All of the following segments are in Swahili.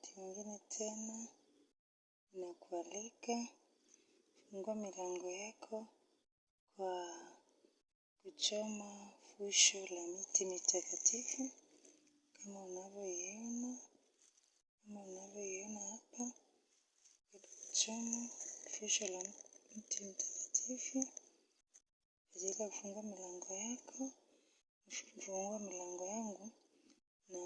Wakati mwingine tena ninakualika, fungua milango yako kwa kuchoma fusho la miti mitakatifu kama unavyoiona, kama unavyoiona hapa, kuchoma fusho la mti mtakatifu katika kufungua milango yako, kufungua milango yangu na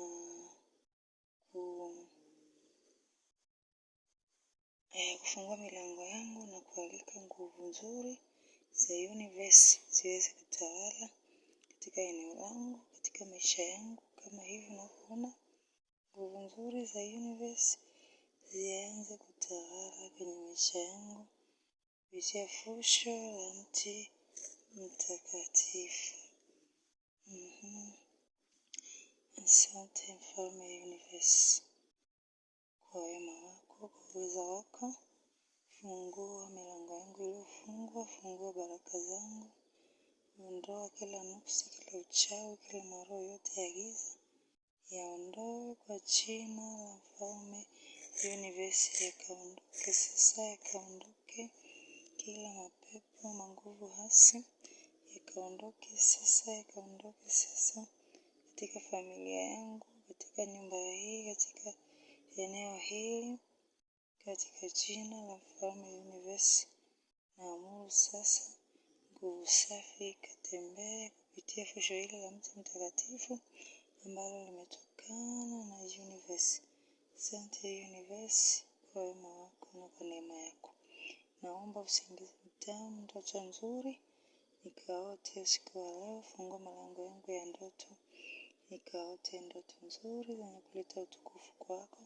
kufungua milango yangu na kualika nguvu nzuri za universe ziweze kutawala katika eneo langu, katika maisha yangu. Kama hivi unavyoona, nguvu nzuri za universe zianze kutawala kwenye maisha yangu kupitia fusho la mti mtakatifu. Asante mfalme universe kwa wema wako, kwa uweza wako. Fungua milango yangu iliyofungwa, fungua baraka zangu, ondoa kila nuksi, kila uchawi, kila maroho yote ya giza yaondoe kwa jina la mfalme universe, yakaondoke sasa, yakaondoke kila mapepo, manguvu hasi yakaondoke sasa, yakaondoke sasa katika familia yangu, katika nyumba hii, katika eneo hili, katika jina la mfalme universe. Naamuru sasa nguvu safi ikatembee kupitia fusho hili la mti mtakatifu ambalo limetokana na universe. Asante universe kwa wema wako na kwa neema yako. Naomba usingizi mtamu, ndoto nzuri, nikaote usiku wa leo. Fungua malango yangu ya ndoto, nikaote ndoto nzuri zenye kuleta utukufu kwako.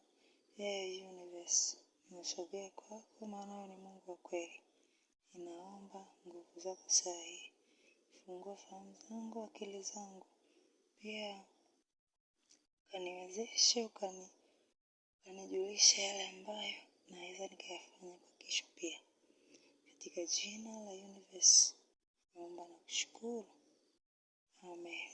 Ee universe, nimesogea kwako, maana wewe ni Mungu wa kweli. Ninaomba nguvu zako saa hii, fungua fahamu zangu, akili zangu, pia ukaniwezeshe, ukanijulisha yale ambayo naweza nikayafanya kwa kesho pia. Katika jina la universe, naomba na kushukuru. Amen.